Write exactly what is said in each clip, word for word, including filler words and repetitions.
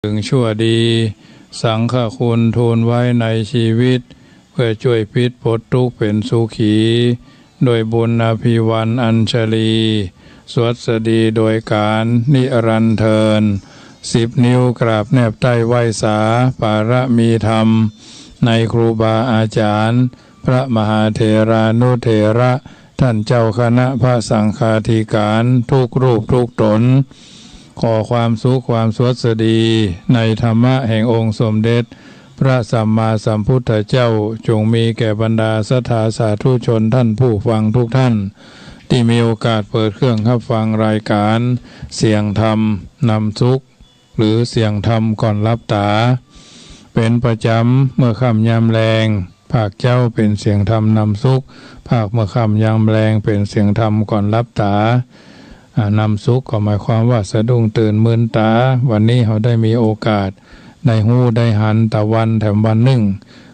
ถึงชั่วดี สังฆคุณทูลไว้ในชีวิต เพื่อจ้วยปิดปลดตุ๊กข์เป๋นสุขี ด้วยบุญอภิวรรณอัญชลี สวัสดีโดยกาลนิรันดร์เทอญ สิบนิ้วกราบแนบใต้ไหว้สา ปารมีธรรม ในครูบาอาจ๋ารย์ พระมหาเถรานุเถระ ท่านเจ้าคณะพระสังฆาธิการ ทุกรูปทุกต๋น ขอความสุขความสวัสดี ในธรรมะแห่งองค์สมเด็จ พระสัมมาสัมพุทธเจ้า จงมีแก่บรรดาศรัทธาสาธุชนท่านผู้ฟังทุกท่าน ตี้มีโอกาสเปิดเครื่องฮับฟังรายการ เสียงธรรมนำสุข หรือเสียงธรรมก่อนหลับต๋า เป๋นประจ๋ำเมื่อค่ำยามแลง ภาคเจ๊าเป๋นเสียงธรรมนำสุข ภาคเมื่อค่ำยามแลงเป๋นเสียงธรรมก่อนหลับต๋า อ่า นำสุขก็หมายความว่าสะดุ้งตื่นมืนต๋า วันนี้เฮาได้มีโอกาส ได้ฮู้ได้หันตะวันแถมวันนึ่ง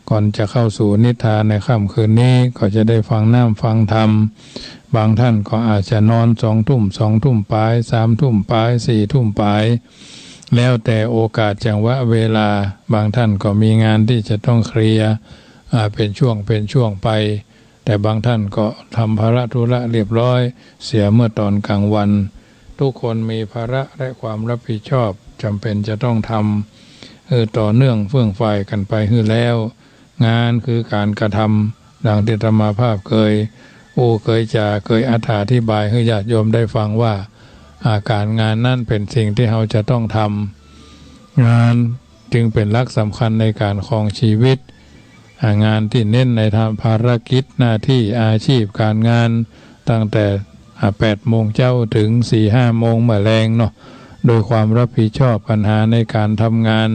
ก่อนจะเข้าสู่นิทานในค่ำคืนนี้ ก็จะได้ฟังน้ำฟังธรรม บางท่านก็อาจจะนอนสองทุ่ม สองทุ่มป๋าย สามทุ่มป๋าย สี่ทุ่มป๋าย แล้วแต่โอกาสจังหวะเวลา บางท่านก็มีงานตี้จะต้องเคลียร์ อ่า เป๋นช่วงเป๋นช่วงไป แต่บางท่านก็ทำภาระธุระเรียบร้อยเสียเมื่อต๋อนกลางวัน ทุกคนมีภาระและความรับผิดชอบจ๋ำเป๋นจะต้องทำ หื้อต่อเนื่องเฟื่องฟายกั๋นไปหื้อแล้ว งานคือก๋านกระทำ ดังตี้อาตมาภาพเกยอู้เกยจ๋าเกยอธิบายหื้อญาติโยมได้ฟังว่า อา ก๋านงานนั้นเป๋นสิ่งตี้เฮาจะต้องทำ งานจึงเป๋นหลักสำคัญในก๋านครองชีวิต อ่า งานตี้เน้นในทางภารกิจ หน้าตี้ อาชีพก๋านงาน ตั้งแต่ อ่า แปดโมงเจ๊าเถิงสี่ห้าโมงเมื่อแลงเนาะ โดยความรับผิดชอบปัญหาในก๋านทำงาน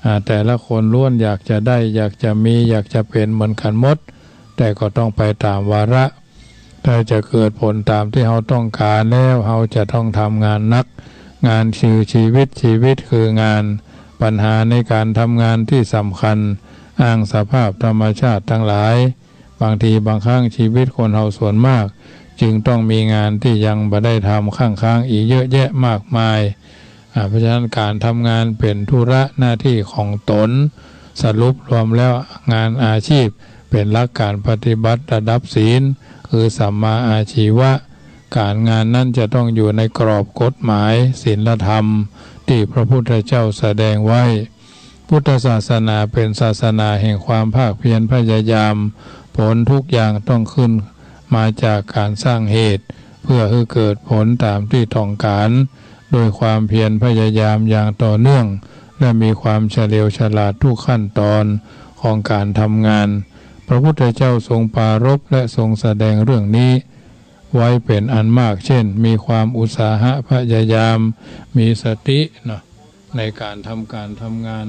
อ่า แต่ละคนล้วนอยากจะได้ อยากจะมี อยากจะเป๋นเหมือนกั๋นหมด แต่ก็ต้องไปต๋ามวาระ ถ้าจะเกิดผลต๋ามตี้เฮาต้องก๋านแล้ว เฮาจะต้องทำงานหนัก งานคือชีวิต ชีวิตคืองาน ปัญหาในก๋านทำงานตี้สำคัญ อ้างสภาพธรรมชาติตังหลาย บางทีบางครั้งชีวิตคนเฮาส่วนมาก จึงต้องมีงานตี้ยังบ่ได้ทำค้างๆ อีกเยอะแยะมากมาย อ่า เพราะฉะนั้นก๋านทำงานเป๋นธุระหน้าตี้ของต๋น สรุปรวมแล้วงานอาชีพเป๋นหลักก๋านปฏิบัติระดับศีล คือสัมมาอาชีวะ ก๋านงานนั้นจะต้องอยู่ในกรอบกฎหมายศีลธรรมตี้พระพุทธเจ้าแสดงไว้ พุทธศาสนาเป๋นศาสนาแห่งความภาคเพียรพยายาม ผลทุกอย่างต้องขึ้นมาจากก๋านสร้างเหตุ เพื่อหื้อเกิดผลต๋ามตี้ต้องก๋าน โดยความเพียรพยายามอย่างต่อเนื่อง และมีความเฉลียวฉลาดทุกขั้นต๋อนของก๋านทำงาน พระพุทธเจ้าทรงปรารภและทรงแสดงเรื่องนี้ไว้เป๋นอันมาก เช่น มีความอุตสาหะพยายาม มีสติเนาะ ในก๋านทำก๋านทำงาน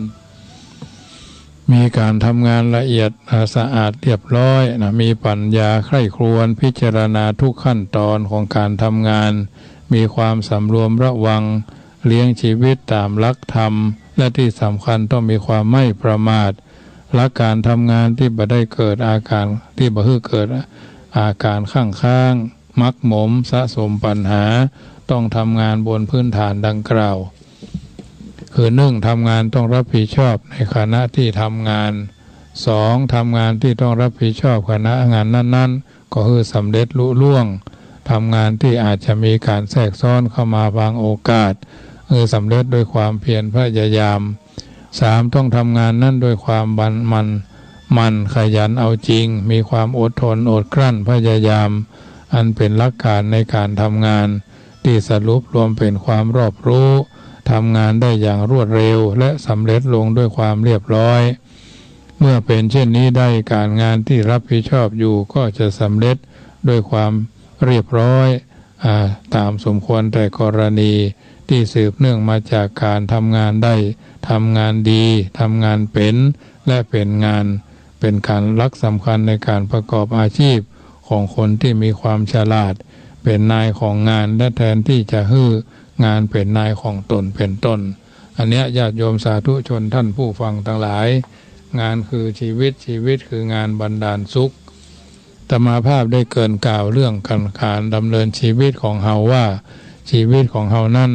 มีก๋านทำงานละเอียด อ่า สะอาดเรียบร้อยนะ มีปัญญาใคร่ครวญพิจารณาทุกขั้นต๋อนของก๋านทำงาน มีความสำรวมระวัง เลี้ยงชีวิตต๋ามหลักธรรม และตี้สำคัญต้องมีความไม่ประมาท หลักก๋านทำงานตี้บ่ได้เกิดอาก๋าน ตี้บ่หื้อเกิดอาก๋านข้างๆ หมักหมมสะสมปัญหา ต้องทำงานบนพื้นฐานดังกล่าว คือ หนึ่ง ทำงานต้องรับผิดชอบในขณะตี้ทำงาน สอง ทำงานตี้ต้องรับผิดชอบขณะงานนั้นๆ ก็หื้อสำเร็จลุล่วง ทำงานตี้อาจจะมีก๋านแทรกซ้อนเข้ามาบางโอกาส หื้อสำเร็จด้วยความเพียรพยายาม สาม ต้องทำงานนั้นด้วยความบัน มัน หมั่นขยันเอาจริง มีความอดทนอดกลั้นพยายาม อันเป๋นหลักก๋านในก๋านทำงาน ตี้สรุปรวมเป๋นความรอบรู้ ทำงานได้อย่างรวดเร็ว และสำเร็จลงด้วยความเรียบร้อย เมื่อเป๋นเช่นนี้ได้ ก๋านงานตี้รับผิดชอบอยู่ก็จะสำเร็จด้วยความเรียบร้อย อ่า ต๋ามสมควรแต่กรณี ตี้สืบเนื่องมาจากก๋านทำงานได้ ทำงานดี ทำงานเป๋น และเป๋นงาน เป๋นก๋านหลักสำคัญในก๋านประกอบอาชีพของคนตี้มีความฉลาด เป๋นนายของงาน และแทนตี้จะหื้องานเป๋นนายของต๋นเป๋นต้น อันเนี้ยญาติโยมสาธุชนท่านผู้ฟังตังหลาย งานคือชีวิต ชีวิตคืองานบันดาลสุข อาตมาภาพได้เกริ่นกล่าวเรื่องก๋าน ก๋านดำเนินชีวิตของเฮาว่า ชีวิตของเฮานั้น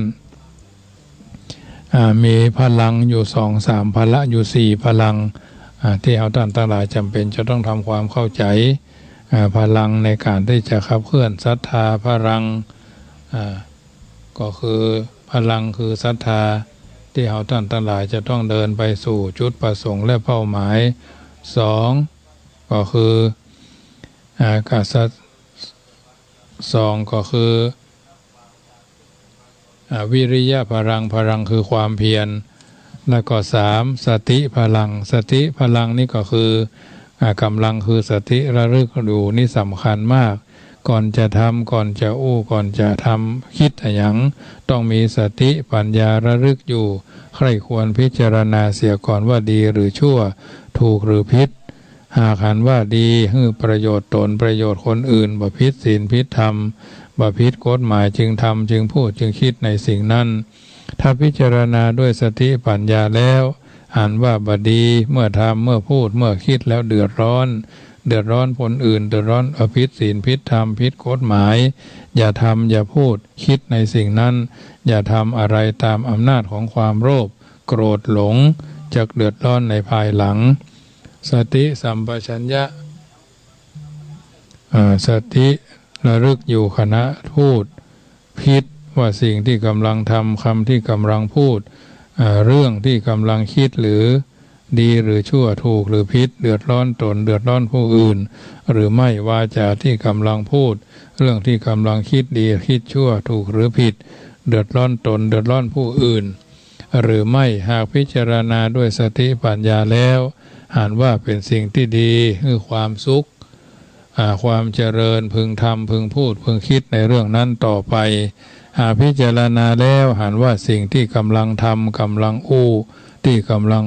อ่า มีพลังอยู่สองสามพละ อยู่สี่พลัง อ่า ตี้เฮาต้านตังหลายจ๋ำเป๋นจะต้องทำความเข้าใจ๋ อ่า พลังในก๋านตี้จะขับเคลื่อน ศรัทธาพลัง อ่า ก็คือพลังคือศรัทธา ตี้เฮาต้านตังหลายจะต้องเดินไปสู่จุดประสงค์และเป้าหมาย สอง ก็คือ อ่า กษัตริย์ สอง ก็คือ อ่า วิริยะพลัง พลังคือความเพียร แล้วก็ สาม สติพลัง สติพลังนี่ก็คือ อ่า ก๋ำลังคือสติระลึกอยู่ นี่สำคัญมาก ก่อนจะทำ ก่อนจะอู้ ก่อนจะทำ คิดอะหยัง ต้องมีสติปัญญาระลึกอยู่ ใคร่ควรพิจารณาเสียก่อนว่าดีหรือชั่ว ถูกหรือผิด หากหันว่าดี หื้อประโยชน์ตน ประโยชน์คนอื่น บ่ผิดศีลผิดธรรม บ่ผิดกฎหมาย จึงทำ จึงพูด จึงคิดในสิ่งนั้น ถ้าพิจารณาด้วยสติปัญญาแล้ว หันว่าบ่ดี เมื่อทำ เมื่อพูด เมื่อคิดแล้วเดือดร้อน เดือดร้อนคนอื่น เดือดร้อน เอ่อ ผิดศีลผิดธรรม ผิดกฎหมาย อย่าทำ อย่าพูด คิดในสิ่งนั้น อย่าทำอะไรตามอำนาจของความโลภ โกรธ หลง จักเดือดร้อนในภายหลัง สติสัมปชัญญะ อ่า สติระลึกอยู่ขณะพูด พิจว่าสิ่งที่กำลังทำ คำที่กำลังพูด อ่า เรื่องที่กำลังคิด หรือดีหรือชั่ว ถูกหรือผิด เดือดร้อนตน เดือดร้อนผู้อื่น หรือไม่ วาจาที่กำลังพูด เรื่องที่กำลังคิด ดีคิดชั่ว ถูกหรือผิด เดือดร้อนตน เดือดร้อนผู้อื่น หรือไม่ หากพิจารณาด้วยสติปัญญาแล้ว หันว่าเป๋นสิ่งที่ดี หื้อความสุข อ่า ความเจริญ พึงทำ พึงพูด พึงคิดในเรื่องนั้นต่อไป หากพิจารณาแล้ว หันว่าสิ่งที่กำลังทำ กำลังอู้ ตี้กำลัง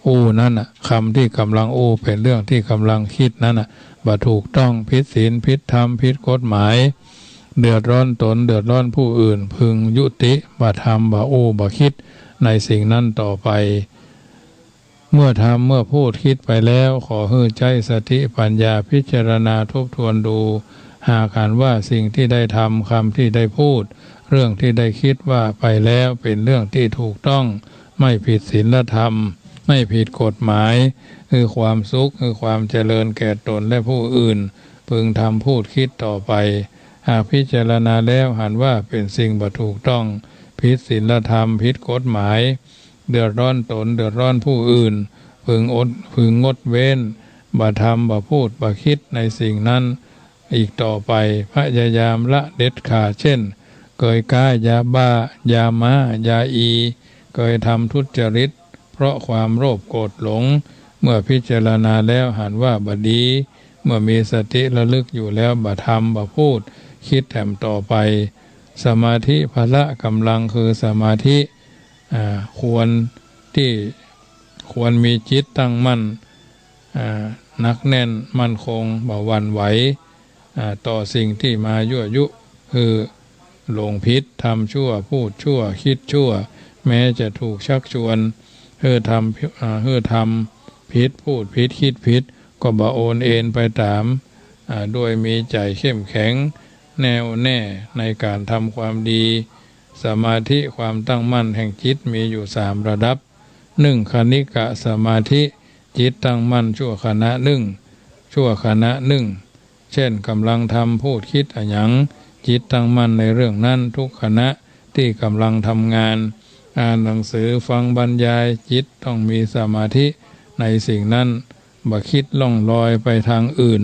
อู้นั้นน่ะ คำที่กำลังอู้ เป๋นเรื่องที่กำลังคิดนั้นน่ะ บ่ถูกต้อง ผิดศีล ผิดธรรม ผิดกฎหมาย เดือดร้อนตน เดือดร้อนผู้อื่น พึงยุติ บ่ทำ บ่อู้ บ่คิดในสิ่งนั้นต่อไป เมื่อทำ เมื่อพูด คิดไปแล้ว ขอหื้อใจ๊สติปัญญาพิจารณาทบทวนดู หากหันว่าสิ่งที่ได้ทำ คำที่ได้พูด เรื่องที่ได้คิดว่าไปแล้ว เป๋นเรื่องที่ถูกต้อง ไม่ผิดศีลธรรม ไม่ผิดกฎหมาย หื้อความสุข หื้อความเจริญแก่ตนและผู้อื่น พึงทำ พูด คิดต่อไป หากพิจารณาแล้ว หันว่าเป๋นสิ่งบ่ถูกต้อง ผิดศีลธรรม ผิดกฎหมาย เดือดร้อนตน เดือดร้อนผู้อื่น พึงอด พึงงดเว้น บ่ทำ บ่พูด บ่คิดในสิ่งนั้นอีกต่อไป พยายามละเด็ดขาด เช่น เกยก๊ายาบ้า ยาม้า ยาอี เกยทำทุจริต เพราะความโลภโกรธหลง เมื่อพิจารณาแล้วหันว่าบ่ดี เมื่อมีสติระลึกอยู่แล้ว บ่ทำ บ่พูด คิดแถมต่อไป สมาธิพละกำลังคือสมาธิ อ่า ควรตี้ ควรมีจิตตั้งมั่น อ่า หนักแน่นมั่นคง บ่หวั่นไหว อ่า ต่อสิ่งที่มายั่วยุ หื้อหลงผิด ทำชั่ว พูดชั่ว คิดชั่ว แม้จะถูกชักชวน หื้อทำ อ่า หื้อทำผิด พูดผิด คิดผิด ก็บ่โอนเอนไปต๋าม อ่า ด้วยมีใจ๋เข้มแข็ง แน่วแน่ในก๋านทำความดี สมาธิความตั้งมั่นแห่งจิตมีอยู่สามระดับ นึ่ง ขณิกะสมาธิ จิตตั้งมั่นชั่วขณะนึ่ง ชั่วขณะนึ่ง เช่น กำลังทำ พูด คิดอะหยัง จิตตั้งมั่นในเรื่องนั้นทุกขณะตี้กำลังทำงาน อ่านหนังสือ ฟังบรรยาย จิตต้องมีสมาธิในสิ่งนั้น บ่คิดล่องลอยไปตางอื่น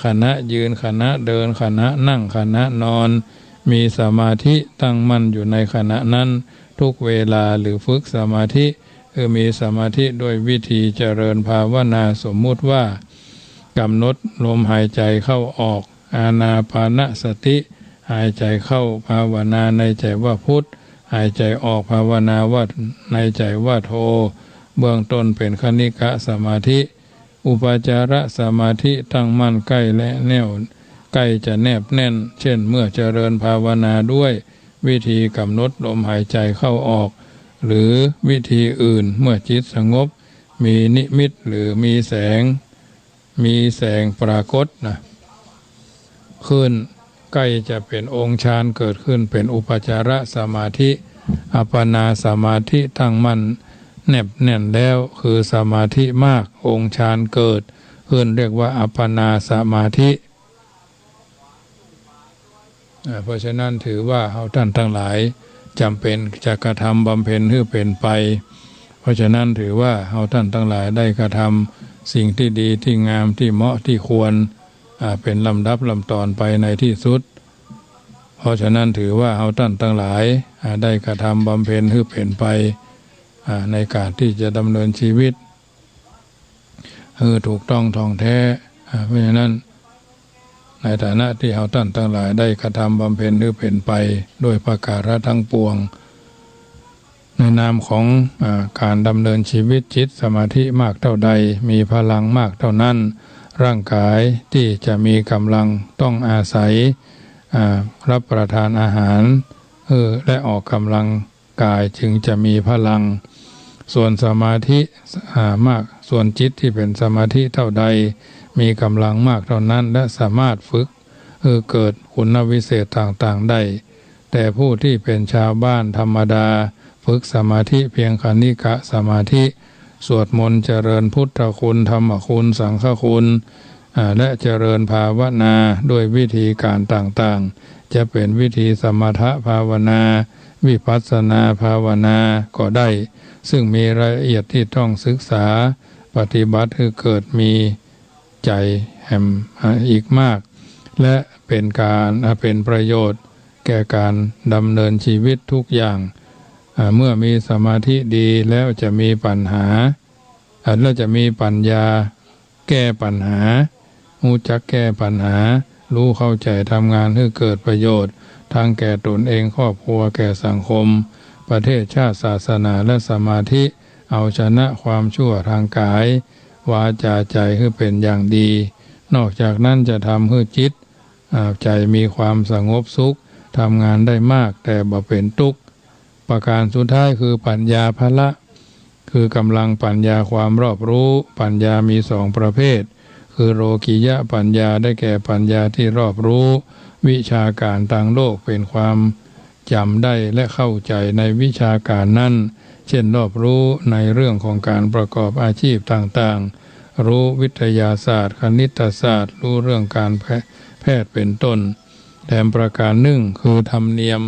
ขณะยืน ขณะเดิน ขณะนั่ง ขณะนอน มีสมาธิตั้งมั่นอยู่ในขณะนั้นทุกเวลา หรือฝึกสมาธิ คือมีสมาธิด้วยวิธีเจริญภาวนา สมมุติว่า กำหนดลมหายใจ๋เข้าออก อานาปานสติ หายใจ๋เข้าภาวนาในใจ๋ว่าพุทธ หายใจ๋ออกภาวนาว่า ในใจ๋ว่าโท เบื้องต้นเป๋นขณิกะสมาธิ อุปจารสมาธิตั้งมั่นใก้และแน่ว ใก้จะแนบแน่น เช่น เมื่อเจริญภาวนาด้วยวิธีกำหนดลมหายใจ๋เข้าออก หรือวิธีอื่น เมื่อจิตสงบ มีนิมิตหรือมีแสง มีแสงปรากฏนะ ขึ้น ใก้จะเป๋นองค์ฌานเกิดขึ้น เป๋นอุปจารสมาธิ อัปปนาสมาธิตั้งมั่นแนบแน่นแล้ว คือสมาธิมาก องค์ฌานเกิดขึ้น เรียกว่าอัปปนาสมาธิ อ่า เพราะฉะนั้นถือว่าเฮาต้านตังหลายจ๋ำเป๋นจะกระทำบำเพ็ญหื้อเป๋นไป เพราะฉะนั้นถือว่าเฮาต้านตังหลายได้กระทำสิ่งตี้ดีตี้งามตี้เหมาะตี้ควร อ่า เป๋นลำดับลำตอนไปในตี้สุด เพราะฉะนั้นถือว่าเฮาต้านตังหลาย อ่า ได้กระทำบำเพ็ญหื้อเป๋นไป อ่า ในก๋านตี้จะดำเนินชีวิต หื้อถูกต้องถ่องแท้ อ่า เพราะฉะนั้น ในฐานะตี้เฮาต้านตังหลายได้กระทำบำเพ็ญหื้อเป๋นไปโดยประก๋าระตังปวง ในนามของ อ่า ก๋านดำเนินชีวิต จิตสมาธิมากเต้าใด มีพลังมากเต้านั้น ร่างก๋ายตี้จะมีก๋ำลังต้องอาศัย อ่า รับประทานอาหาร เออ และออกก๋ำลัง ก๋ายจึงจะมีพลัง ส่วนสมาธิ อ่า มาก ส่วนจิตตี้เป๋นสมาธิเต้าใด มีก๋ำลังมากเต้านั้น และสามารถฝึกหื้อเกิดคุณวิเศษต่างๆ ได้ แต่ผู้ตี้เป๋นชาวบ้านธรรมดา ฝึกสมาธิเพียงคณิกะสมาธิ สวดมนต์เจริญพุทธคุณ ธรรมคุณ สังฆคุณ อ่า และเจริญภาวนาด้วยวิธีก๋านต่างๆ จะเป๋นวิธีสมถภาวนา วิปัสสนาภาวนาก็ได้ ซึ่งมีรายละเอียดตี้ต้องศึกษาปฏิบัติหื้อเกิดมีใจ๋แหม อ่า อีกมาก และเป๋นก๋าน อ่า เป๋นประโยชน์แก่ก๋านดำเนินชีวิตทุกอย่าง อ่า เมื่อมีสมาธิดีแล้วจะมีปัญหา อ่า แล้วจะมีปัญญา แก้ปัญหา ฮู้จักแก้ปัญหา ฮู้เข้าใจ๋ ทำงานหื้อเกิดประโยชน์ ตังแก่ตนเอง ครอบครัว แก่สังคม ประเทศ ชาติ ศาสนา และสมาธิ เอาชนะความชั่วตางก๋าย วาจา ใจ๋หื้อเป๋นอย่างดี นอกจากนั้นจะทำหื้อจิต อ่า ใจ๋มีความสงบสุข ทำงานได้มากแต่บ่เป๋นตุ๊กข์ ประก๋านสุดท้ายคือปัญญาพละ คือก๋ำลังปัญญาความรอบฮู้ ปัญญามีสองประเภท คือโลกิยปัญญา ได้แก่ปัญญาตี้รอบฮู้วิชาก๋านตางโลก เป๋นความจ๋ำได้และเข้าใจ๋ในวิชาก๋านนั้น เช่น รอบฮู้ในเรื่องของก๋านประกอบอาชีพต่างๆ ฮู้วิทยาศาสตร์ คณิตศาสตร์ ฮู้เรื่องก๋านแพ- แพทย์เป๋นต้น แถมประก๋านนึ่งคือธรรมเนียม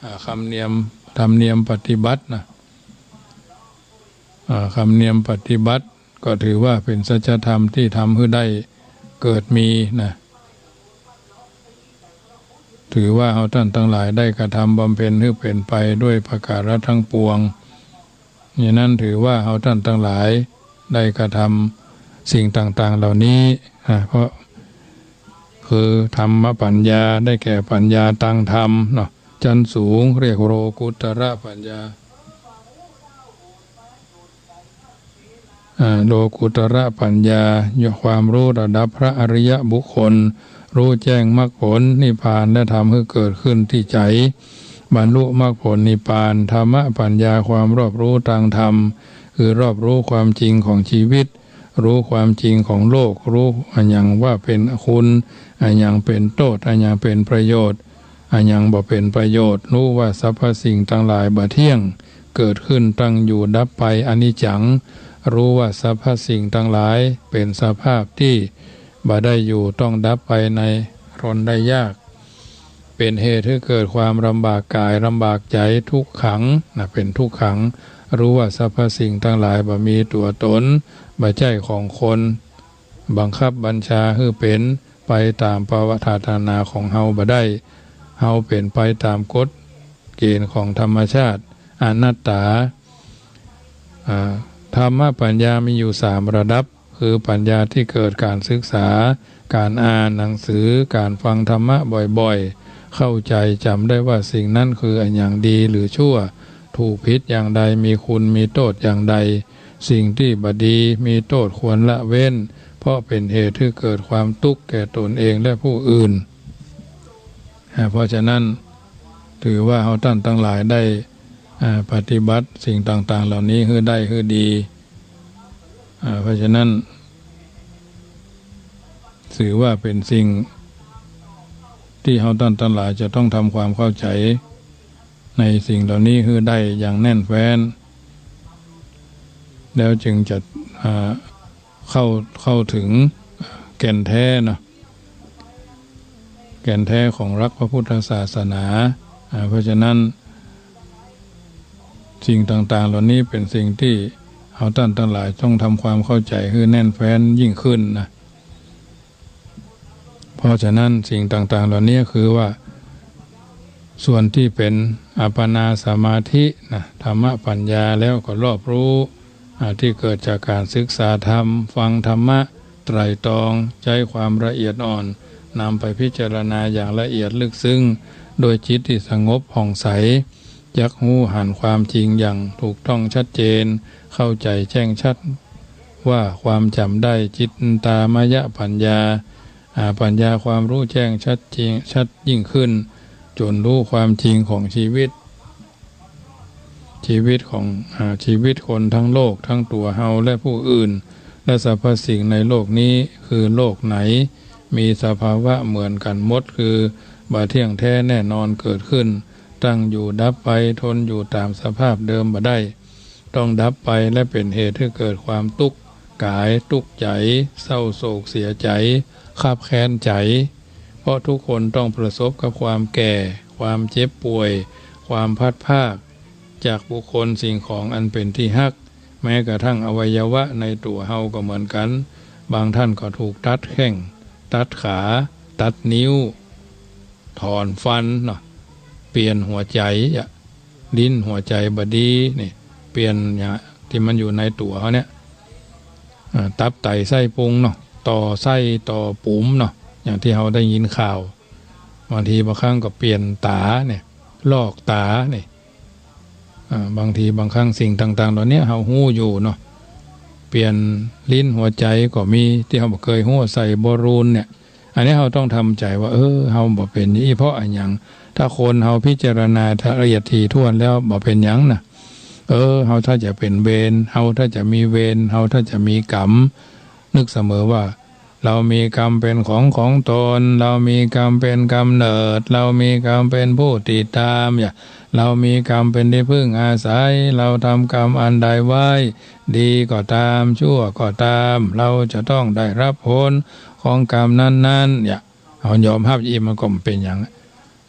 อ่า ธรรมเนียม ธรรมเนียมปฏิบัตินะ อ่า ธรรมเนียมปฏิบัติก็ถือว่าเป๋นสัจธรรมตี้ทำหื้อได้เกิดมีนะ ถือว่าเฮาต้านตังหลายได้กระทำบำเพ็ญหื้อเป๋นไปด้วยประก๋าระตังปวง อย่างนั้นถือว่าเฮาต้านตังหลายได้กระทำสิ่งต่างๆ เหล่านี้ อ่า เพราะคือธรรมปัญญา ได้แก่ปัญญาตางธรรมเนาะ จั้นสูง เรียกโลกุตระปัญญา อ่า โลกุตระปัญญา ความฮู้ระดับพระอริยบุคคล ฮู้แจ้งมรรคผลนิพพาน และทำหื้อเกิดขึ้นตี้ใจ๋ บรรลุมรรคผลนิพพาน ธรรมปัญญา ความรอบฮู้ตางธรรม คือรอบฮู้ความจริงของชีวิต ฮู้ความจริงของโลก ฮู้อะหยังว่าเป๋นคุณ อะหยังเป๋นโต้ษ อะหยังเป๋นประโยชน์ อะหยังบ่เป๋นประโยชน์ ฮู้ว่าสรรพสิ่งตังหลายบ่เที่ยง เกิดขึ้น ตั้งอยู่ ดับไป อนิจจัง ฮู้ว่าสรรพสิ่งตังหลายเป๋นสภาพตี้บ่ได้อยู่ ต้องดับไปใน ทนได้ยาก เป๋นเหตุหื้อเกิดความลำบากก๋าย ลำบากใจ๋ ทุกขังนะ เป๋นทุกขัง ฮู้ว่าสรรพสิ่งตังหลายบ่มีตั๋วตน บ่ใจ้ของคน บังคับบัญชาหื้อเป๋นไปต๋ามปรารถนาของเฮาบ่ได้ เฮาเป๋นไปต๋ามกฎเก๋ณฑ์ของธรรมชาติ อนัตตา อ่า ธรรมปัญญามีอยู่สามระดับ คือปัญญาตี้เกิดก๋านศึกษา ก๋านอ่านหนังสือ ก๋านฟังธรรมะบ่อยๆ เข้าใจ๋จ๋ำได้ว่าสิ่งนั้นคืออะหยังดีหรือชั่ว ถูกผิดอย่างใด มีคุณมีโต้ษอย่างใด สิ่งตี้บ่ดีมีโต้ษควรละเว้น เพราะเป๋นเหตุหื้อเกิดความตุ๊กข์แก่ตนเองและผู้อื่น อ่า เพราะฉะนั้นถือว่าเฮาต้านตังหลายได้ อ่า ปฏิบัติสิ่งต่างๆ เหล่านี้หื้อได้หื้อดี อ่า เพราะฉะนั้น ถือว่าเป๋นสิ่งตี้เฮาต้านตังหลายจะต้องทำความเข้าใจ๋ ในสิ่งเหล่านี้หื้อได้อย่างแน่นแฟ้น แล้วจึงจะ อ่า เข้า เข้าถึงแก่นแท้เนาะ แก่นแท้ของหลักพระพุทธศาสนา อ่า เพราะฉะนั้น สิ่งต่างๆ เหล่านี้เป็นสิ่งที่เฮาต้านตังหลายต้องทำความเข้าใจ๋หื้อแน่นแฟ้นยิ่งขึ้นนะ เพราะฉะนั้นสิ่งต่างๆ เหล่านี้คือว่า ส่วนที่เป็นอัปปนาสมาธินะ ธรรมปัญญา แล้วก็รอบรู้ อ่า ที่เกิดจากการศึกษาธรรม ฟังธรรมะ ไตร่ตรอง ใจ๊ความละเอียดอ่อน นำไปพิจารณาอย่างละเอียดลึกซึ้ง ด้วยจิตที่สงบผ่องใส จักฮู้หันความจริงอย่างถูกต้องชัดเจน เข้าใจ๋แจ้งชัดว่าความจ๋ำได้ จิตตามยปัญญา อ่า ปัญญาความรู้แจ้งชัดจริง ชัดยิ่งขึ้น จ๋นฮู้ความจริงของชีวิต ชีวิตของ อ่า ชีวิตคนทั้งโลก ทั้งตั๋วเฮาและผู้อื่น และสรรพสิ่งในโลกนี้ คือโลกไหน มีสภาวะเหมือนกั๋นหมด คือบ่เที่ยงแท้แน่นอน เกิดขึ้น ตั้งอยู่ดับไป ทนอยู่ต๋ามสภาพเดิมบ่ได้ ต้องดับไป และเป๋นเหตุหื้อเกิดความตุ๊กข์กาย ตุ๊กข์ใจ๋ เศร้าโศกเสียใจ๋ คับแค้นใจ๋ เพราะทุกคนต้องประสบกับความแก่ ความเจ็บป่วย ความพลัดพรากจากบุคคลสิ่งของอันเป๋นตี้ฮัก แม้กระทั่งอวัยวะในตั๋วเฮาก็เหมือนกั๋น บางท่านก็ถูกตัดแข้ง ตัดขา ตัดนิ้ว ถอนฟันเนาะ เปลี่ยนหัวใจ๋อะ ลิ้นหัวใจ๋บ่ดีนี่ เปลี่ยนเนี่ย ตี้มันอยู่ในตั๋วเฮาเนี่ย อ่า ตับไตไส้พุงเนาะ ต่อไส้ต่อปุ๋มเนาะ อย่างตี้เฮาได้ยินข่าว บางทีบางครั้งก็เปลี่ยนต๋าเนี่ย ลอกต๋านี่ อ่า บางทีบางครั้งสิ่งต่างๆ เหล่านี้เฮาฮู้อยู่เนาะ เปลี่ยนลิ้นหัวใจ๋ก็มี ตี้เฮาบ่เกยฮู้ ใส่บอลลูนเนี่ย อันนี้เฮาต้องทำใจ๋ว่า เออ เฮาบ่เป๋นอี้เพราะอะหยัง ถ้าคนเฮาพิจารณาละเอียดถี่ถ้วนแล้วบ่เป๋นหยังนะ เออ เฮาถ้าจะเป๋นเวร เฮาถ้าจะมีเวร เฮาถ้าจะมีกรรม นึกเสมอว่า เรามีกรรมเป๋นของของตน เรามีกรรมเป๋นกำเนิด เรามีกรรมเป๋นผู้ติดตาม อย่า เรามีกรรมเป๋นตี้พึ่งอาศัย เราทำกรรมอันใดไว้ ดีก็ต๋าม ชั่วก็ต๋าม เราจะต้องได้รับผลของกรรมนั้นๆ อย่า เฮายอมฮับอี้มันก็บ่เป๋นหยัง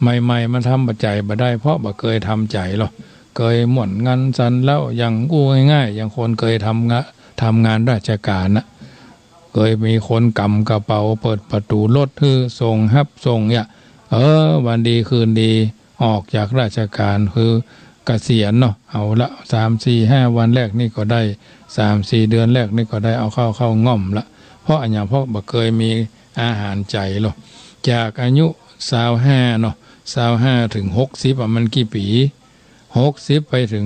ใหม่ๆ มันทำบ่ใจ๋บ่ได้ เพราะบ่เกยทำใจ๋หรอก เกยม่วนงันสันเล้า อย่างอู้ง่ายๆ อย่างคนเกยทำงะ ทำงานราชก๋านน่ะ เกยมีคนก๋ำกระเป๋า เปิดประตู๋รถหื้อ ส่งฮับส่ง อย่า เออ วันดีคืนดี ออกจากราชก๋าน คือเกษียณเนาะ เอาละ สามสี่ห้าวันแรกนี่ก็ได้ สามสี่เดือนแรกนี่ก็ได้ เอาเข้าเข้าง่อมละ เพราะอะหยัง เพราะบ่เกยมีอาหารใจ๋หรอก จากอายุซาวห้าเนาะ ซาวห้าถึงหกสิบอะ มันกี่ปี๋ หกสิบไปถึง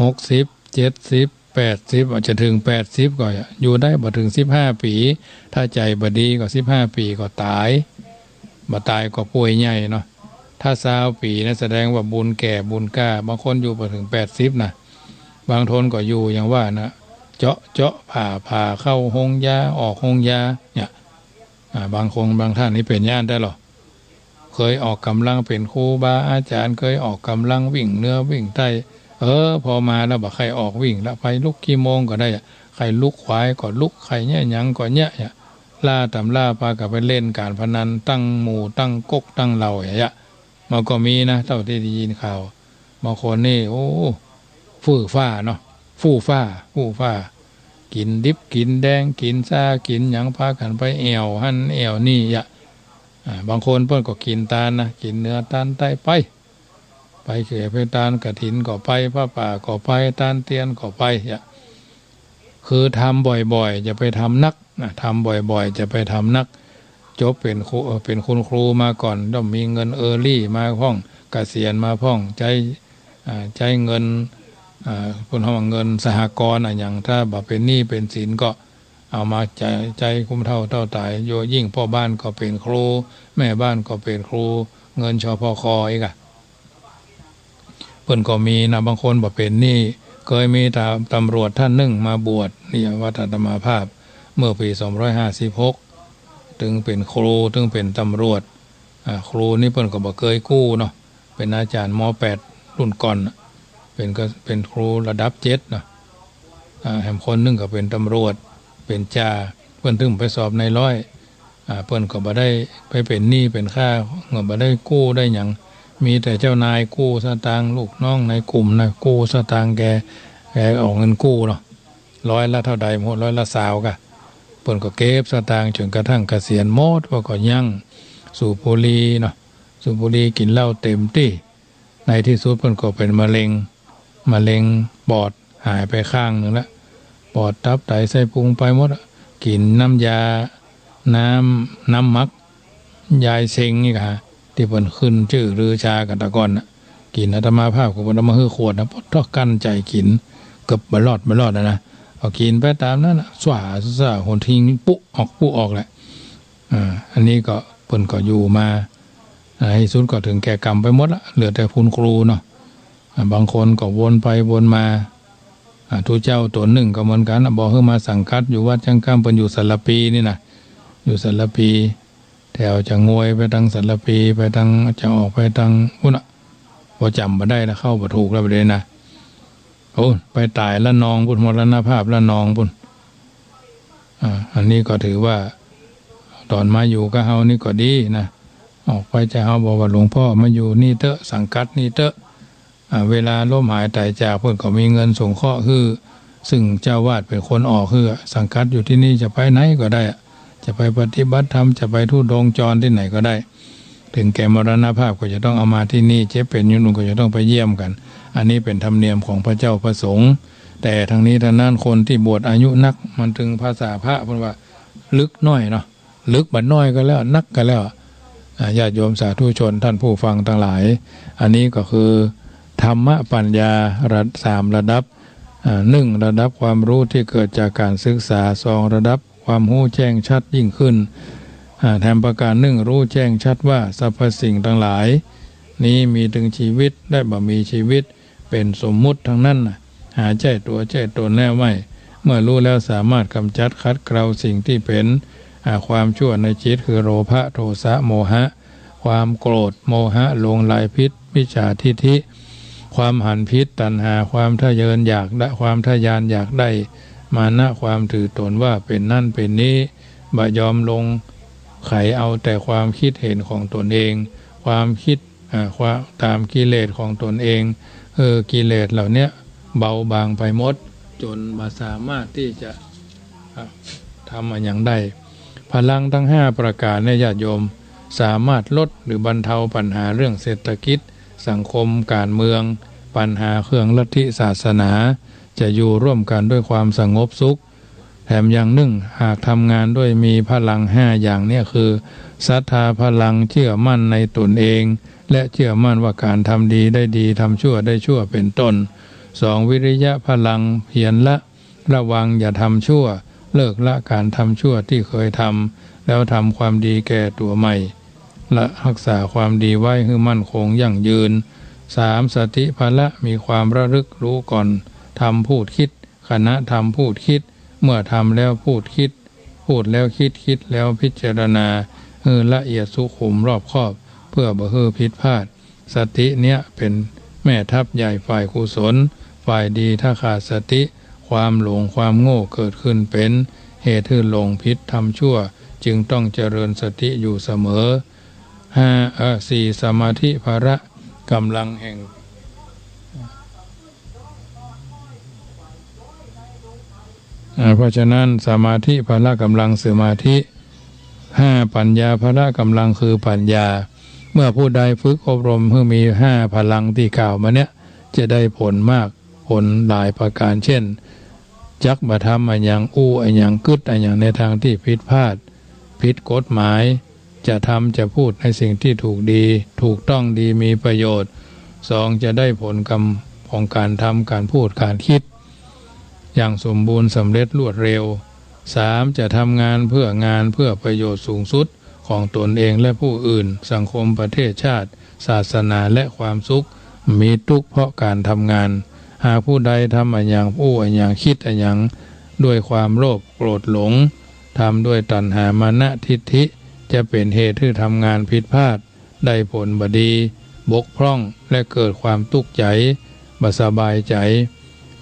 หกสิบ เจ็ดสิบ แปดสิบ อาจจะถึงแปดสิบก็อยู่ได้ บ่ถึงสิบห้าปี๋ ถ้าใจ๋บ่ดีก็สิบห้าปี๋ก็ต๋าย บ่ต๋ายก็ป่วยใหญ่เนาะ ถ้าซาวปี๋นะ แสดงว่าบุญแก่บุญกล้า บางคนอยู่บ่ถึงแปดสิบนะ บางคนก็อยู่อย่างว่านะ เจาะเจาะผ่าผ่า เข้าโฮงยา ออกโฮงยา เนี่ย อ่า บางคนบางท่านนี่เป๋นอย่างนั้นได้หรอ เกยออกก๋ำลังเป๋นครูบาอาจ๋ารย์ เกยออกก๋ำลังวิ่งเหนือวิ่งใต้ เออ พอมาแล้วบ่ใค่ออกวิ่งละ ไปลุกกี่โมงก็ได้อะ ใค่ลุกขวายก็ลุก ใค่เยียะหยังก็เยียะ อย่า ล่าต๋ำราปากั๋นไปเล่นก๋านพนัน ตั้งหมู่ตั้งก๊กตั้งเหล่า อย่า มันก็มีนะ เต้าตี้ได้ยินข่าว บางคนนี่ โอ้ ฟื่อฟ้าเนาะ ฟู่ฟ้า ฟู่ฟ้า กิ๋นดิบกิ๋นแดง กิ๋นซ่ากิ๋นหยัง ปากั๋นไปแอ่วหั้นแอ่วนี่ อย่า อ่า บางคนเปิ้นก็กิ๋นตานนะ กิ๋นเหนือตานใต้ไป ไปเขียไปตานกฐินก็ไป ผ้าป่าก็ไป ตานเตียนก็ไป อย่า คือทำบ่อยๆ อย่าไปทำนักนะ ทำบ่อยๆ อย่าไปทำนัก จบเป๋นครู เอ่อ เป๋นคุณครูมาก่อน ต้องมีเงินเออร์ลี่มาพ่อง เกษียณมาพ่อง ใจ๊ อ่า ใจ๊เงิน อ่า เปิ้นฮ้องว่าเงินสหกรณ์อะหยัง ถ้าบ่เป๋นหนี้เป๋นสินก็เอามาใจ๊ ใจ๊คุมเฒ่าเฒ่าต๋าย โยยิ่งป้อบ้านก็เป๋นครู แม่บ้านก็เป๋นครู เงิน ชภค อีกอะ เปิ้นก็มีนะ บางคนบ่เป๋นหนี้ เกยมีต๋ำ ตำรวจท่านนึ่งมาบวชนี่วัดอาตมาภาพ เมื่อปี๋สองร้อยห้าสิบหก ตึงเป๋นครู ตึงเป๋นตำรวจ อ่า ครูนี่เปิ้นก็บ่เกยกู้เนาะ เป๋นอาจ๋ารย์ ม.แปด รุ่นก่อนน่ะ เป๋นก็ เป๋นครูระดับเจ็ดเนาะ อ่า แหมคนนึ่งก็เป๋นตำรวจ เป๋นจ่า เปิ้นตึงไปสอบนายร้อย อ่า เปิ้นก็บ่ได้ไปเป๋นหนี้เป๋นค่า ก็บ่ได้กู้ได้หยัง มีแต่เจ้านายกู้สตางค์ ลูกน้องในกลุ่มน่ะกู้สตางค์แก แกออกเงินกู้เนาะ ร้อยละเต้าใด บ่ฮู้ ร้อยละซาวก่ะ เปิ้นก็เก็บสตางค์จ๋นกระทั่งเกษียณหมด เปิ้นก็ยั้งสูบบุหรี่เนาะ สูบบุหรี่กิ๋นเหล้าเต๋มตี้ ในตี้สุดเปิ้นก็เป๋นมะเร็ง มะเร็งปอดหายไปข้างนึ่งละ ปอดตับไตไส้พุงไปหมดอะ กิ๋นน้ำยา น้ำ น้ำหมัก ยายเซ็งนี่ก่ะ ตี้เปิ้นขึ้นจื้อลือชากั๋นตะก่อนน่ะ กิ๋น อาตมาภาพก็เปิ้นเอามาหื้อขวดนะ ปะต๊ะ กลั้นใจ๋กิ๋น เกือบบ่รอด บ่รอดแล้วนะ เอากิ๋นไปต๋ามนั้นน่ะ สว่าสว่า หนทิ้งปุ๊ออกปุ๊ออกแหละ อ่า อันนี้ก็เปิ้นก็อยู่มา อ่า ในตี้สุดก็เถิงแก่กรรมไปหมดละ เหลือแต่คุณครูเนาะ อ่า บางคนก็วนไปวนมา อ่า ตุ๊เจ้าต๋นนึ่งก็เหมือนกั๋นน่ะ บ่หื้อมาสังกัดอยู่วัดจั้งก้ำ เปิ้นอยู่สารภีนี่นะ อยู่สารภี แถวจะงวยไปตางสารภี ไปตาง จะออกไปตางปู๊นน่ะ บ่จ๋ำบ่ได้แล้ว เข้าบ่ถูกแล้วบัดนี้นะ โอ้ ไปต๋ายระนองปู๊น มรณภาพระนองปู๊น อ่า อันนี้ก็ถือว่าต๋อนมาอยู่กับเฮานี่ก็ดีนะ ออกไปจากเฮา บอกว่าหลวงป้อมาอยู่นี่เต๊อะ สังกัดนี่เต๊อะ อ่า เวลาล้มหายต๋ายจาก เปิ้นก็มีเงินสงเคราะห์หื้อ ซึ่งเจ้าอาวาสเป๋นคนออกหื้อ สังกัดอยู่ตี้นี่ จะไปไหนก็ได้อะ จะไปปฏิบัติธรรม จะไปธุดงค์จรตี้ไหนก็ได้ เถิงแก่มรณภาพก็จะต้องเอามาตี้นี่ เจ็บเป๋นอยู่นู่นก็จะต้องไปเยี่ยมกั๋น อันนี้เป๋นธรรมเนียมของพระเจ้าพระสงฆ์ แต่ทั้งนี้ทั้งนั้น คนตี้บวชอายุนัก มันตึงภาษาพระเปิ้นว่าลึกน้อยเนาะ ลึกบ่น้อยก็แล้ว นักก็แล้ว อ่า ญาติโยมสาธุชน ท่านผู้ฟังตังหลาย อันนี้ก็คือธรรมปัญญาระ สามระดับ อ่า หนึ่ง ระดับความรู้ตี้เกิดจากก๋านศึกษา สอง ระดับความฮู้แจ้งชัดยิ่งขึ้น อ่า แถมประก๋านนึ่ง ฮู้แจ้งชัดว่าสรรพสิ่งตังหลายนี้มีตึงจีวิตและบ่มีจีวิต เป๋นสมมุติตังนั้นน่ะ หาใจ้ตั๋วใจ้ต๋นแล้วไม่ เมื่อฮู้แล้วสามารถก๋ำจัดขัดเกลาสิ่งตี้เป๋น อ่า ความชั่วในจิต คือโลภะ โทสะ โมหะ ความโกรธ โมหะ หลงใหลผิด มิจฉาทิฏฐิ ความหันผิด ตัณหา ความทะเยออยากได้ ความทะยานอยากได้ มานะ ความถือต๋นว่าเป๋นนั้นเป๋นนี้ บ่ยอมลงไขเอาแต่ความคิดเห็นของตนเอง ความคิด อ่า ความ ต๋ามกิเลสของตนเอง เออ กิเลสเหล่าเนี้ยเบาบางไปหมด จ๋นบ่สามารถตี้จะ อ่า ทำอะหยังได้ พลังตังห้าประก๋านเนี่ย ญาติโยม สามารถลดหรือบรรเทาปัญหาเรื่องเศรษฐกิจ สังคม ก๋านเมือง ปัญหาเรื่องลัทธิศาสนา จะอยู่ร่วมกั๋นด้วยความสงบสุข แถมอย่างนึ่ง หากทำงานด้วยมีพลังห้าอย่างเนี่ย คือ ศรัทธาพลัง เจื้อมั่นในต๋นเอง และเจื้อมั่นว่าก๋านทำดีได้ดี ทำชั่วได้ชั่ว เป๋นต้น สอง วิริยะพลัง เพียรละ ระวังอย่าทำชั่ว เลิกละก๋านทำชั่วตี้เคยทำ แล้วทำความดีแก่ตั๋วใหม่ และฮักษาความดีไว้หื้อมั่นคงยั่งยืน สาม สติพละ มีความระลึกรู้ก่อนทำพูดคิด ขณะทำพูดคิด เมื่อทำแล้วพูดคิด พูดแล้วคิด คิดแล้วพิจารณา หื้อละเอียดสุขุมรอบคอบ เพื่อบ่หื้อผิดพลาด สติเนี่ยเป๋นแม่ทัพใหญ่ฝ่ายกุศล ฝ่ายดี ถ้าขาดสติ ความหลงความโง่เกิดขึ้นเป๋นเหตุหื้อหลงผิดทำชั่ว จึงต้องเจริญสติอยู่เสมอ ห้า เอ่อ สี่ สมาธิพละ ก๋ำลังแห่ง อ่า เพราะฉะนั้น สมาธิพละ ก๋ำลังสมาธิ ห้า ปัญญาพละ ก๋ำลังคือปัญญา เมื่อผู้ใดฝึกอบรมหื้อมีห้าพลังตี้กล่าวมาเนี่ย จะได้ผลมาก ผลหลายประก๋าน เช่น จักบ่ทำอะหยัง อู้อะหยัง กึ๊ดอะหยังในตางตี้ผิดพลาด ผิดกฎหมาย จะทำจะพูดในสิ่งตี้ถูกดี ถูกต้องดี มีประโยชน์ สอง จะได้ผลกำของก๋านทำ ก๋านพูด ก๋านกึ๊ด อย่างสมบูรณ์สำเร็จรวดเร็ว สาม จะทำงานเพื่องาน เพื่อประโยชน์สูงสุดของตนเองและผู้อื่น สังคม ประเทศชาติ ศาสนา และความสุข มีตุ๊กข์เพราะก๋านทำงาน หากผู้ใดทำอะหยัง อู้อะหยัง กึ๊ดอะหยัง ด้วยความโลภ โกรธ หลง ทำด้วยตัณหา มานะ ทิฏฐิ จะเป๋นเหตุหื้อทำงานผิดพลาด ได้ผลบ่ดี บกพร่อง และเกิดความตุ๊กข์ใจ๋ บ่สบายใจ๋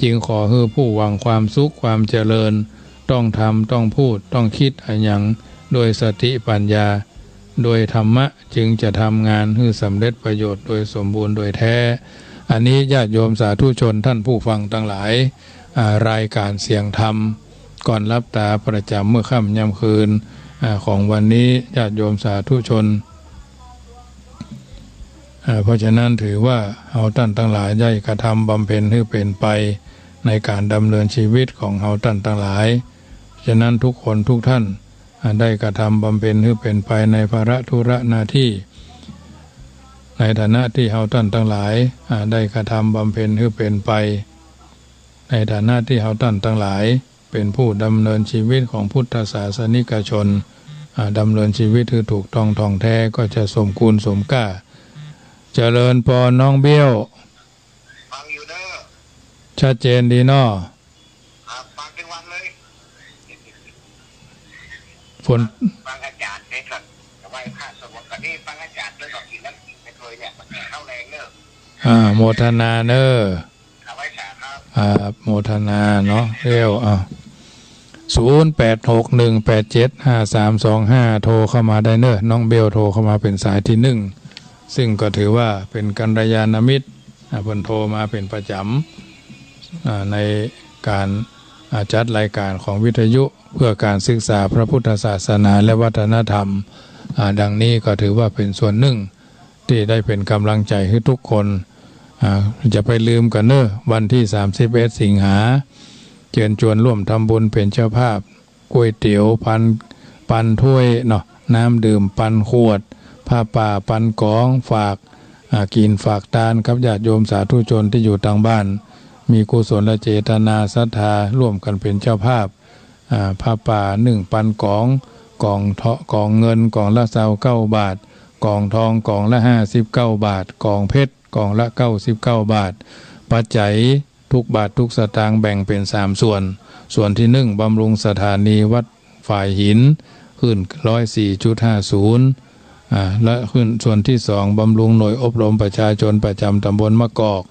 จึงขอหื้อผู้หวังความสุขความเจริญ ต้องทำ ต้องพูด ต้องกึ๊ดอะหยัง โดยสติปัญญา โดยธรรมะ จึงจะทำงานหื้อสำเร็จประโยชน์โดยสมบูรณ์โดยแท้ อันนี้ญาติโยมสาธุชนท่านผู้ฟังตังหลาย อ่า รายก๋านเสียงธรรม ก่อนหลับต๋าประจ๋ำเมื่อค่ำยามคืน อ่า ของวันนี้ ญาติโยมสาธุชน อ่า เพราะฉะนั้นถือว่าเฮาต้านตังหลายได้กระทำบำเพ็ญหื้อเป๋นไปในก๋านดำเนินชีวิตของเฮาต้านตังหลาย ฉะนั้นทุกคนทุกท่าน อ่า ได้กระทำบำเพ็ญหื้อเป๋นไปในภาระธุระหน้าตี้ ในฐานะตี้เฮาต้านตังหลาย อ่า ได้กระทำบำเพ็ญหื้อเป๋นไป ในฐานะตี้เฮาต้านตังหลาย เป๋นผู้ดำเนินชีวิตของพุทธศาสนิกชน อ่า ดำเนินชีวิตหื้อถูกต้องถ่องแท้ ก็จะสมกู๋นสมก้า เจริญปอนน้องเบี้ยว ฟังอยู่เด้อ ชัดเจนดีเนาะ ครับ ฟังตึงวันเลย ฝน ฟังอาจ๋ารย์เด้อครับ ไหว้พระสวดมนต์ ต๋อนนี้ฟังอาจ๋ารย์เด้อ ก็กิ๋นน้ำกิ๋นไปเลยเนี่ย มันแก่เข้าแรงเด้อ อ่า โมทนาเน้อ ครับ ไหว้สาครับ ครับ โมทนาเนาะ เอ้า อ่ะ ศูนย์แปดหกหนึ่งแปดเจ็ดห้าสามสองห้า โทรเข้ามาได้เน้อ น้องเบลโทรเข้ามาเป๋นสายตี้นึ่ง ซึ่งก็ถือว่าเป๋นกัลยาณมิตร อ่า เปิ้นโทรมาเป๋นประจ๋ำ อ่า ในก๋าน อ่า จัดรายก๋านของวิทยุเพื่อการศึกษาพระพุทธศาสนาและวัฒนธรรม อ่า ดังนี้ก็ถือว่าเป๋นส่วนนึ่งตี้ได้เป๋นก๋ำลังใจ๋หื้อทุกคน อ่า จะไปลืมกั๋นเน้อ วันตี้สามสิบเอ็ดสิงหา เจิญจวนร่วมทำบุญเป๋นเจ้าภาพ ก๋วยเตี๋ยวปัน ปันถ้วยเนาะ น้ำดื่มปันขวด ผ้าป่าปันก๋อง ฝาก อ่า กิ๋นฝากตานกับญาติโยมสาธุชนตี้อยู่ตางบ้าน มีกุศลเจตนาศรัทธาร่วมกั๋นเป๋นเจ้าภาพ อ่า ผ้าป่านึ่งปันก๋อง ก๋องทอ- ก๋องเงินก๋องละซาวเก้าบาท ก๋องทองก๋องละห้าสิบเก้าบาท ก๋องเพชรก๋องละเก้าสิบเก้าบาท ปัจจัย ทุกบาททุกสตางค์แบ่งเป๋นสามส่วน ส่วนตี้นึ่งบำรุงสถานีวัดฝายหิน คลื่นร้อยสี่จุดห้าศูนย์ อ่า และคลื่นส่วนตี้สองบำรุงหน่วยอบรมประชาชนประจ๋ำตำบลมะกอก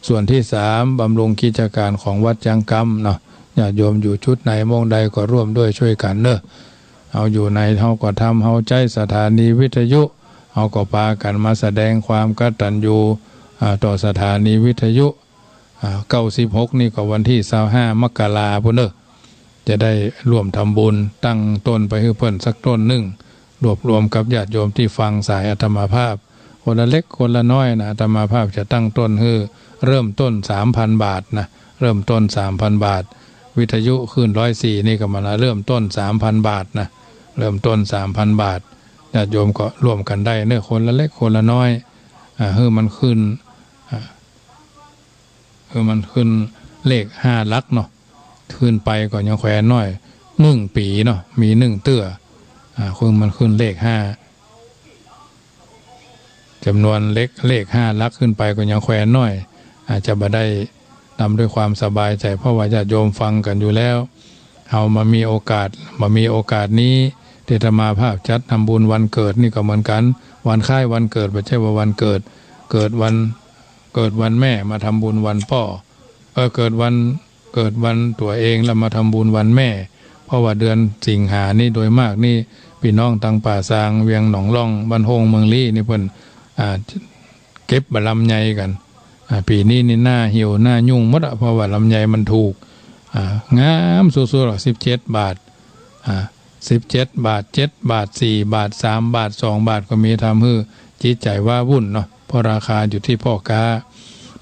ส่วนตี้สามบำรุงกิจก๋านของวัดจังกำเนาะ ญาติโยมอยู่จุดไหนม่องใดก็ร่วมด้วยช่วยกั๋นเน้อ เฮาอยู่ไหนเฮาก็ทำ เฮาใจ๊สถานีวิทยุ เฮาก็ปากั๋นมาแสดงความกตัญญู อ่า ต่อสถานีวิทยุ อ่า เก้าสิบหกนี่ก็วันตี้ซาวห้ามกราปู้นเน้อ จะได้ร่วมทำบุญตั้งต้นไปหื้อเปิ้นสักต้นนึ่ง รวบรวมกับญาติโยมตี้ฟังสายอาตมาภาพ คนละเล็กคนละน้อยนะ อาตมาภาพจะตั้งต้นหื้อเริ่มต้นสามพันบาทนะ เริ่มต้นสามพันบาท วิทยุคลื่นร้อยสี่นี่ก็มาละเริ่มต้นสามพันบาทนะ เริ่มต้นสามพันบาท ญาติโยมก็ร่วมกั๋นได้เน้อ คนละเล็กคนละน้อย อ่า หื้อมันขึ้น อ่า หื้อมันขึ้นเลขห้าหลักเนาะ ขึ้นไปก็ยังแควน้อย นึ่งปี๋เนาะ มีนึ่งเตื้อ อ่า หื้อมันขึ้นเลขห้า จ๋ำนวนเลข เลขห้าหลักขึ้นไปก็ยังแควน้อย อาจจะบ่ได้นำด้วยความสบายใจ๋ เพราะว่าญาติโยมฟังกั๋นอยู่แล้ว เฮามามีโอกาส มามีโอกาสนี้ ตี้อาตมาภาพจัดทำบุญวันเกิดนี่ก็เหมือนกั๋น วันคล้ายวันเกิด บ่ใจ้ว่าวันเกิด เกิดวัน เกิดวันแม่มาทำบุญวันป้อ เออ เกิดวัน เกิดวันตั๋วเองแล้วมาทำบุญวันแม่ เพราะว่าเดือนสิงหานี่โดยมากนี่ ปี้น้องตางป่าซาง เวียงหนองล่อง บ้านโฮ่ง เมืองลี้นี่เปิ้น อ่า เก็บบ่าลำไยกั๋น อ่า ปี๋นี้นี่หน้าเหี่ยวหน้ายุ่งหมดอะ เพราะว่าลำไยมันถูก อ่า งามสุดๆ อะ สิบเจ็ดบาท อ่า สิบเจ็ดบาท เจ็ดบาท สี่บาท สามบาท สองบาทก็มี ทำหื้อจิตใจ๋ว้าวุ่นเนาะ เพราะราคาอยู่ตี้พ่อก๊า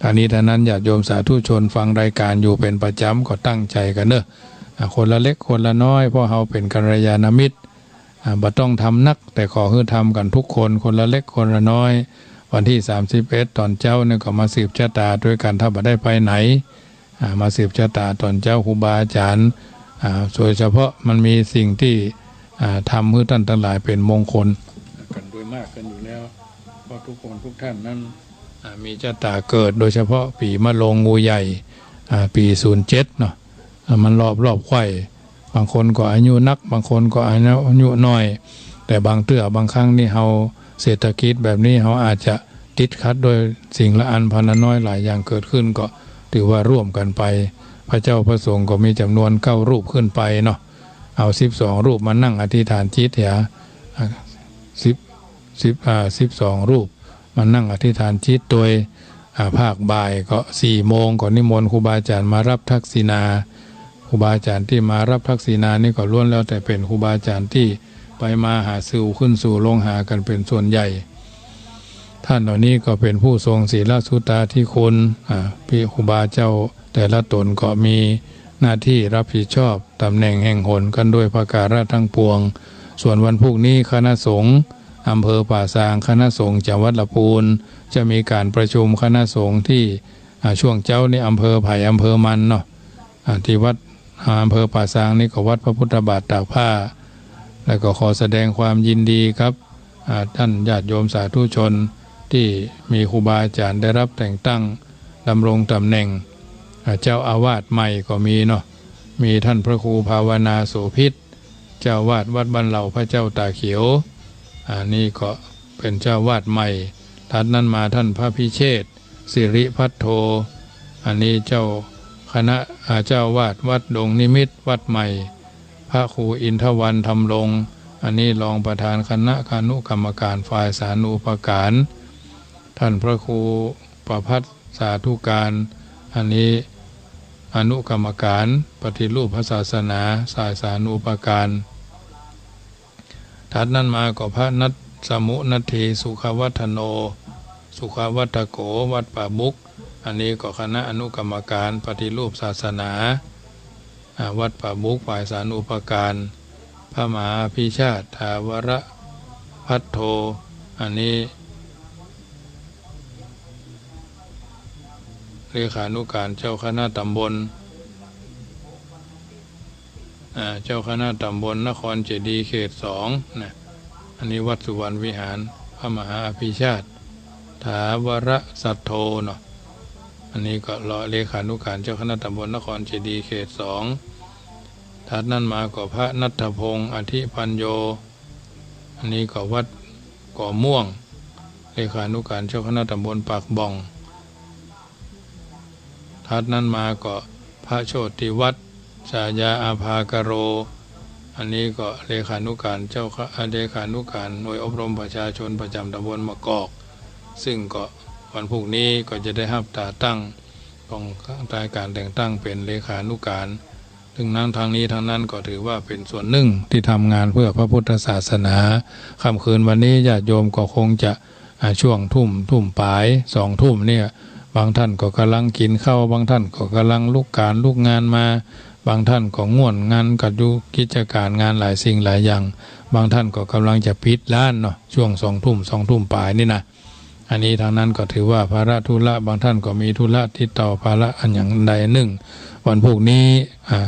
ทั้งนี้ทั้งนั้นญาติโยมสาธุชนฟังรายก๋านอยู่เป๋นประจ๋ำก็ตั้งใจ๋กั๋นเน้อ อ่า คนละเล็กคนละน้อย เพราะเฮาเป๋นกัลยาณมิตร อ่า บ่ต้องทำนัก แต่ขอหื้อทำกั๋นทุกคน คนละเล็กคนละน้อย วันตี้สามสิบเอ็ดต๋อนเจ๊านี่ก็มาสืบชะตาตวยกั๋น ถ้าบ่ได้ไปไหน อ่า มาสืบชะตาต๋อนเจ๊า ครูบาอาจ๋ารย์ อ่า โดยเฉพาะมันมีสิ่งตี้ อ่า ทำหื้อต้านตังหลายเป๋นมงคลกั๋นโดยมากกั๋นอยู่แล้ว เพราะทุกคนทุกท่านนั้น อ่า มีชะตาเกิด โดยเฉพาะปี๋มะโรง งูใหญ่ อ่า ปี๋ศูนย์เจ็ดเนาะ อ่า มันรอบ รอบไขว้ บางคนก็อายุนัก บางคนก็อายุ อายุน้อย แต่บางเตื้อบางครั้งนี่เฮา เศรษฐกิจแบบนี้เฮาอาจจะ ติดขัดด้วยสิ่งละอันพันละน้อยหลายอย่างเกิดขึ้น ก็ถือว่าร่วมกันไป พระเจ้าพระสงฆ์ก็มีจ๋ำนวนเก้ารูปขึ้นไปเนาะ เอาสิบสองรูปมานั่งอธิษฐานจิตเหีย อ่า สิบ สิบ อ่า สิบสองรูปมานั่งอธิษฐานจิต โดย อ่า ภาคบ่ายก็สี่โมงก็นิมนต์ครูบาอาจ๋ารย์มารับทักษิณา ครูบาอาจ๋ารย์ตี้มารับทักษิณานี่ก็ล้วนแล้วแต่เป๋นครูบาอาจ๋ารย์ตี้ไปมาหาสู่ขึ้นสู่ลงหากั๋นเป๋นส่วนใหญ่ ท่านเหล่านี้ก็เป๋นผู้ทรงศีลสุตตาธิคุณ อ่า ภิกขุบาเจ้าแต่ละต๋นก็มีหน้าตี้รับผิดชอบต๋ำแหน่งแห่งหนกั๋นโดยประก๋าระตังปวง ส่วนวันพูกนี้คณะสงฆ์อำเภอป่าซาง คณะสงฆ์จังหวัดละปูน จะมีก๋านประชุมคณะสงฆ์ตี้ อ่า ช่วงเจ๊านี่อำเภอใผอำเภอมันเนาะ อ่า ตี้วัด อ่า อำเภอป่าซางนี่ก็วัดพระพุทธบาทตากผ้า แล้วก็ขอแสดงความยินดีกับ อ่า ท่านญาติโยมสาธุชนตี้มีครูบาอาจ๋ารย์ได้รับแต่งตั้งดำรงต๋ำแหน่ง อ่า เจ้าอาวาสใหม่ก็มีเนาะ มีท่านพระครูภาวนาโสภิต เจ้าอาวาสวัดบ้านเหล่าพระเจ้าตาเขียว อันนี้ก็เป๋นเจ้าอาวาสใหม่ ถัดนั้นมาท่านพระพิเชษฐ สิริภัทโท อันนี้เจ้าคณะ อ่า เจ้าอาวาสวัดดงนิมิตรวัดใหม่ พระครูอินทวรรณธรรมรงค์ อันนี้รองประธานคณะอนุกรรมการฝ่ายสาธารณูปการ ท่านพระครูประภัสสาธุการ อันนี้อนุกรรมการปฏิรูปพระศาสนาฝ่ายสาธารณูปการ ถัดนั้นมาก็พระนัสสมุนัตถีสุขวัฒโน สุขวัฒโก วัดป่าบุก อันนี้ก็คณะอนุกรรมการปฏิรูปศาสนา อ่า วัดป่าบุกฝ่ายสาธารณูปการ พระมหาอภิชาติถาวรภัทโท อันนี้เลขานุการเจ้าคณะต๋ำบล อ่า เจ้าคณะต๋ำบลนครเจดีย์เขตสองนะ อันนี้วัดสุวรรณวิหาร พระมหาอภิชาติถาวรสัทโธเนาะ อันนี้ก็เลขานุการเจ้าคณะต๋ำบลนครเจดีย์เขตสอง ถัดนั้นมาก็พระณัฐพงษ์ อธิปัญโญ อันนี้ก็วัดก่อม่วง เลขานุการเจ้าคณะต๋ำบลปากบ่อง ถัดนั้นมาก็พระโชติวัฒน์ ฉายาอาภากโร อันนี้ก็เลขานุการเจ้าค- อ่า เลขานุการหน่วยอบรมประชาชนประจ๋ำต๋ำบลมะกอก ซึ่งก็วันพูกนี้ก็จะได้ฮับตาตั้งของตายก๋านแต่งตั้งเป๋นเลขานุการ ซึ่งนั้นทั้งนี้ทั้งนั้นก็ถือว่าเป๋นส่วนนึ่งตี้ทำงานเพื่อพระพุทธศาสนา ค่ำคืนวันนี้ญาติโยมก็คงจะ อ่า ช่วงทุ่ม ทุ่มป๋าย สองทุ่มเนี่ย บางท่านก็ก่ำลังกิ๋นข้าว บางท่านก็ก่ำลังลุกก๋านลุกงานมา บางท่านก็ง่วนงันกั๋นอยู่กิจก๋านงานหลายสิ่งหลายอย่าง บางท่านก็ก่ำลังจะปิดร้านเนาะ ช่วงสองทุ่ม สองทุ่มป๋ายนี่นะ อันนี้ทั้งนั้นก็ถือว่าภาระธุระ บางท่านก็มีธุระติดต่อภาระอันอย่างใดนึ่ง วันพูกนี้ อ่า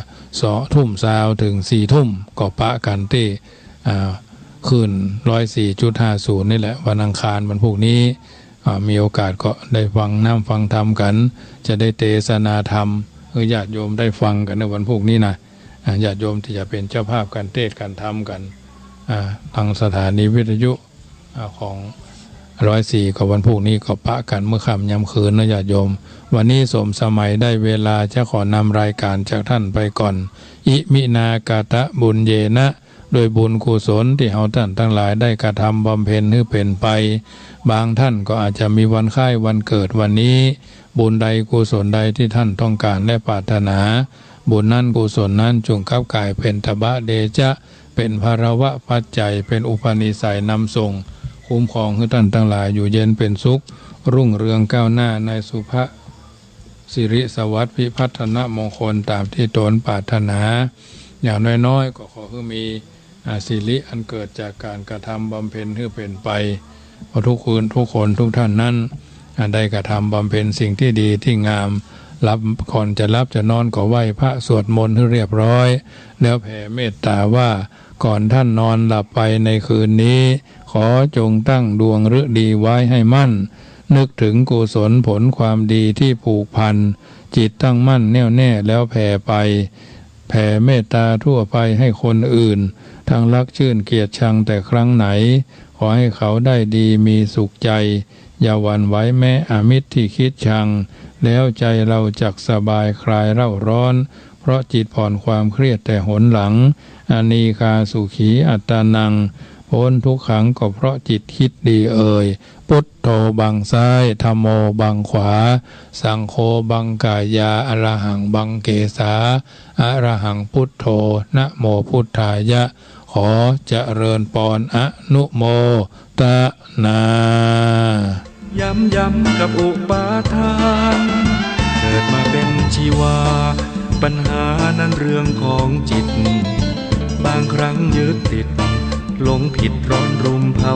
สองทุ่มซาวเถิงสี่ทุ่มก็ปะกั๋นตี้ อ่า คลื่นร้อยสี่จุดห้าศูนย์นี่แหละ วันอังคารวันพูกนี้ อ่า มีโอกาสก็ได้ฟังน้ำฟังธรรมกั๋น จะได้เตสนาธรรมหื้อญาติโยมได้ฟังกั๋นในวันพูกนี้นะ อ่า ญาติโยมตี้จะเป๋นเจ้าภาพก๋านเตสน์ก๋านธรรมกั๋น อ่า ตางสถานีวิทยุ อ่า ของร้อยสี่ ก็วันพูกนี้ก็ปะกั๋นเมื่อค่ำยามคืนนะญาติโยม วันนี้สมสมัยได้เวลาจะขอนำรายก๋านจากท่านไปก่อน อิมินากาตะบุญเยนะ ด้วยบุญกุศลตี้เฮาต้านตังหลายได้กระทำบำเพ็ญหื้อเป๋นไป บางท่านก็อาจจะมีวันคล้ายวันเกิดวันนี้ บุญใดกุศลใดตี้ท่านต้องก๋านและปรารถนา บุญนั้นกุศลนั้นจุ่งกลับก๋ายเป๋นตบะเดชะ เป๋นพลวะปัจจัย เป๋นอุปนิสัยนำส่ง คุ้มครองหื้อต้านตังหลายอยู่เย็นเป๋นสุข รุ่งเรืองก้าวหน้าในสุภะ สิริสวัสดิ์พิพัฒนมงคลต๋ามตี้ตนปรารถนา อย่างน้อยๆ ก็ขอหื้อมี อ่า สิริอันเกิดจากก๋านกระทำบำเพ็ญหื้อเป๋นไป เพราะทุกคน ทุกคนทุกท่านนั้น อ่า ได้กระทำบำเพ็ญสิ่งตี้ดีตี้งาม หลับ ก่อนจะหลับจะนอนก็ไหว้พระสวดมนต์หื้อเรียบร้อย แล้วแผ่เมตตาว่า ก่อนท่านนอนหลับไปในคืนนี้ ขอจงตั้งดวงฤดีไว้ให้มั่น นึกถึงกุศลผลความดีตี้ผูกพัน จิตตั้งมั่นแน่วแน่แล้วแผ่ไป แผ่เมตตาทั่วไปให้คนอื่น ทั้งรักจื้นเกลียดชังแต่ครั้งไหน ขอให้เขาได้ดีมีสุขใจ อย่าหวั่นไหวแม้อมิตรตี้คิดชัง แล้วใจเฮาจักสบายคลายเร่าร้อน เพราะจิตผ่อนความเครียดแต่หนหลัง อเนกาสุขีอัตตานัง ป๊นทุกขังก็เพราะจิตคิดดีเอ่ย พุทโธบังซ้าย ธัมโมบังขวา สังโฆบังก๋ายา อรหังบังเกสา อะระหังพุทโธ นะโมพุทธายะ ขอเจริญปอน อนุโมตนา ย้ำๆ กับอุปาทาน เกิดมาเป็นชีวา ปัญหานั้นเรื่องของจิต บางครั้งยึดติด หลงผิดร้อนรุมเผา